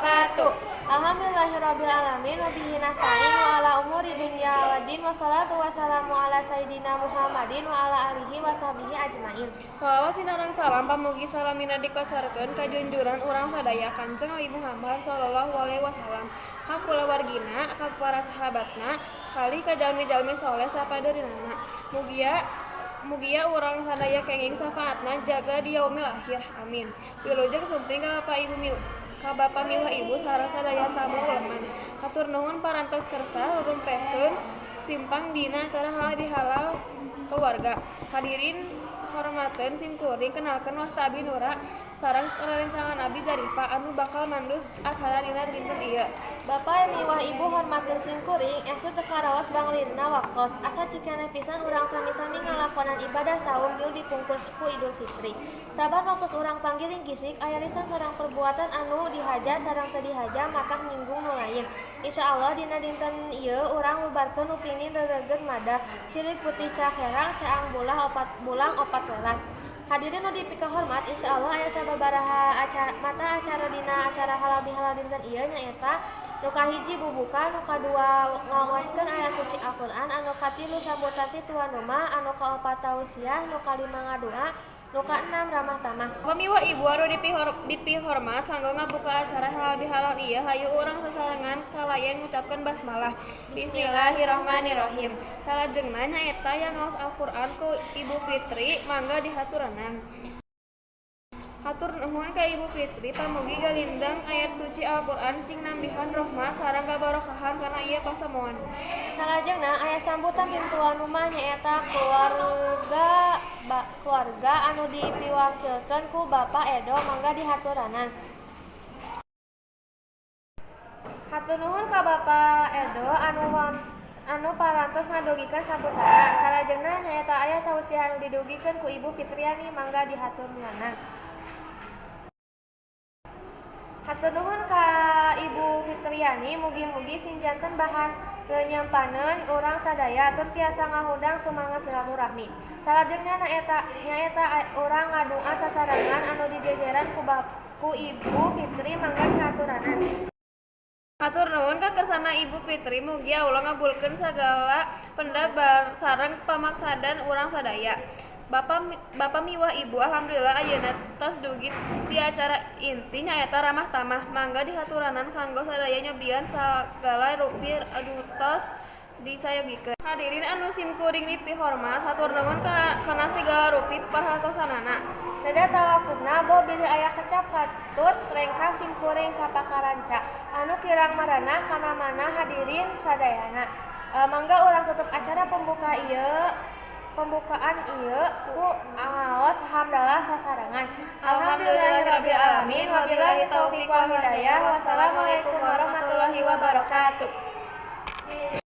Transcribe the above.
Wabarakatuh. Alhamdulillahirabbil alamin wa bihi nasta'in wa ala umuri dunya waddin, wassalatu wassalamu ala sayidina Muhammadin wa ala alihi wasahbihi ajmain. Salawat sinareng salam pamugi salamina dikocorkeun ka junjuran urang sadaya, Kanjeng Nabi Muhammad sallallahu alaihi wasallam, ka kulawargina, ka para sahabatna, kalih ka jalmi-jalmi soleh sapadeureunana. Mugia mugia urang sadaya kenging syafaatna jaga di yaumil akhir. Amin. Wilujeng sumping ka bapak ibu ka bapak miwah ibu sareng sadaya tamu uleman. Hatur nuhun parantos kersa rurumpehkeun simpang dina acara Halal Bihalal Keluarga. Hadirin hormateun simkuring, kenalkeun, wasta abi Nura sareng rerencangan abi Zarifa anu bakal mandu acara dina dinten ieu. Bapak miwah ibu hormateun simkuring, esuk teu karaos banglirna waktos. Asa cikeneh pisan urang sami-sami ngalakonan ibadah saum nu dipungkus ku Idul Fitri. Saban waktos urang panggiling gisik, aya lisan sareng perbuatan anu dihaja sareng teu dihaja matak nyinggung nu lain. Insyaallah dina dinten ieu urang bubarkeun rupinin reregeun madah, cilik putih cak herang, caang bulah opat bulang opat welas. Hadirin nu dipikahormat, insyaallah aya sababaraha mata acara dina acara Halal Bihalal dinten ieu, nyaeta nu kahiji bubuka, nu kadua ngawaoskeun ayat suci Al-Qur'an, anu katilu sambutan ti tuan rumah, anu kaopat tausiah, nu kalima ngadua, nu kaenam ramah tamah. Bapak miwah ibu anu dipihormat, kanggo ngabuka acara Halal Bihalal ieu, hayu urang sasarengan kalayan ngucapkeun basmalah. Bismillahirrahmanirrahim. Salajengna nyaeta yang ngaos Al-Qur'an ku Ibu Fitri, mangga dihaturanan. Hatur nuhun ka Ibu Fitri, pamugi galindeng ayat suci Al-Qur'an sing nambihan rohmat sareng kabarokahan kana ieu pasamuan. Salajengna aya sambutan ti tuan rumah, nyaeta keluarga anu dipiwakilkeun ku Bapak Edo, mangga dihaturanan. Hatur nuhun ka Bapak Edo anu parantos ngadugikeun sambutanna. Salajengna nyaeta aya tausiah anu didugikeun ku Ibu Fitriani, mangga dihaturanan. Hatur nuhun ka Ibu Fitriani, mugi-mugi sing janten bahan leunyempaneun urang sadaya tur tiasa ngahudang sumanget silaturahmi. Salajengna nyaeta urang ngadua sasarengan anu dijejeran ku Ibu Fitri, mangga dihaturanan. Hatur nuhun ka kersana Ibu Fitri, mugi Allah ngabulkeun sagala penda sareng pamaksadan urang sadaya. Bapak miwah Ibu, alhamdulillah ayeuna tos dugi di acara inti, nyaeta ramah tamah. Mangga dihaturanan kanggo sadaya nyobian sagala rupi anu tos disayogikeun. Hadirin anu simkuring dipihormat, hatur nuhun kana sagala rupi perhatosanana. Neda tawakufna boh bilih aya kecap katut rengkang simkuring sapakaranca anu kirang merenah kana manah hadirin sadayana. Mangga urang tutup acara pembukaan ieu ku ngaos hamdalah sasarengan. Alhamdulillahirabbil alamin, wabillahi taufiq wal hidayah. Wassalamualaikum warahmatullahi wabarakatuh.